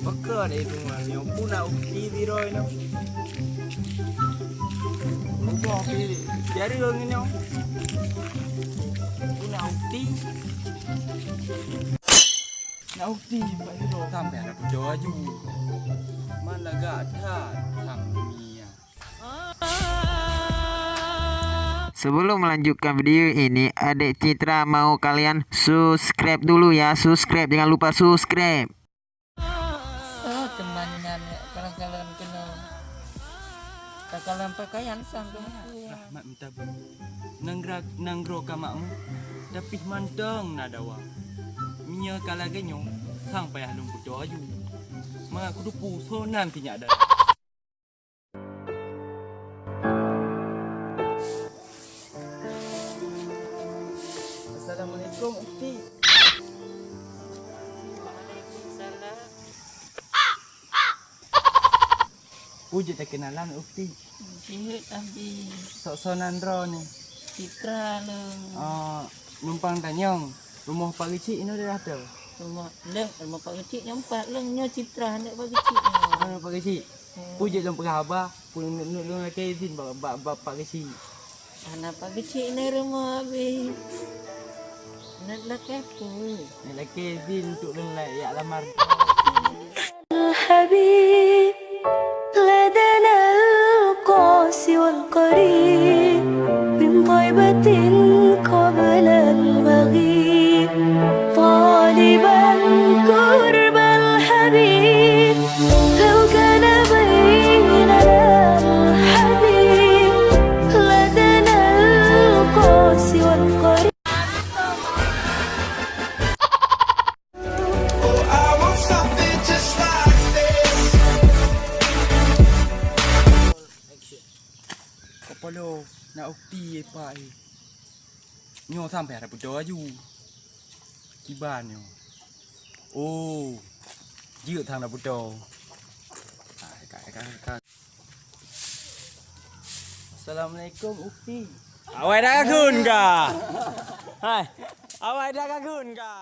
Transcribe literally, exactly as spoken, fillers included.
Pakon eh teuma nyoe pun nak ukti biroi nyoe. Ubah pi jari ngon nyoe. Pun nak ukti. Nak ukti Pak Hiro. Sampai ada pedo aju. Man lagak that sang dunia. Sebelum melanjutkan video ini, Adik Citra mau kalian subscribe dulu ya, subscribe, jangan lupa subscribe. Oh, teuma nyan, kalon-kalon keunoe. Takalon pakaian sang keunoe. Rahmat meutabeueng. Nanggroe, nanggroe kamakmu, tapi mantong na dawa. Meunyoe ka lagée nyoe, sang payah lôn peutoe aju. Mangat kuteupeu soe nan sinyak dara. Assalamualaikum, Ukti. Waalaikumsalam. Peue jeuet takeunalan, Ukti? Jeuet, Abi. Soe-soe nan droeneuh? Citra lôn. Oh, numpang tanyong, rumoh Pak Geuchik inoe daerah toh? Rumoh, leuh, rumoh Pak Geuchik nyoe pat lôn, nyoe Citra aneuk Pak Geuchik nyoe. Oh, Pak Geuchik. Hmm. Peue jeuet lôn peugah haba, peue lôn, lôn, lôn lakée izin bak, bak, bak Pak Geuchik. Hana Pak Geuchik nyoe rumoh, Abi. Neuk lakée peue? Neuk lakée izin untuk lôn la-, jak lamar. الحبيب لدنا القاسي والقريب من طيبة قبل المغيب طالبا قرب الحبيب هل كان بيننا الحبيب لدنا القاسي والقريب. Kapalo nak ukti, eh, Pak, eh. Nyoe sampai ada beutôi aju. Kiban nyoe. Oh. Jeuet sang ada beutôi. Ah, ka, ka, ka. Assalamualaikum, Ukti. Awai dah kakun ka? Hai. Awai dah kakun ka?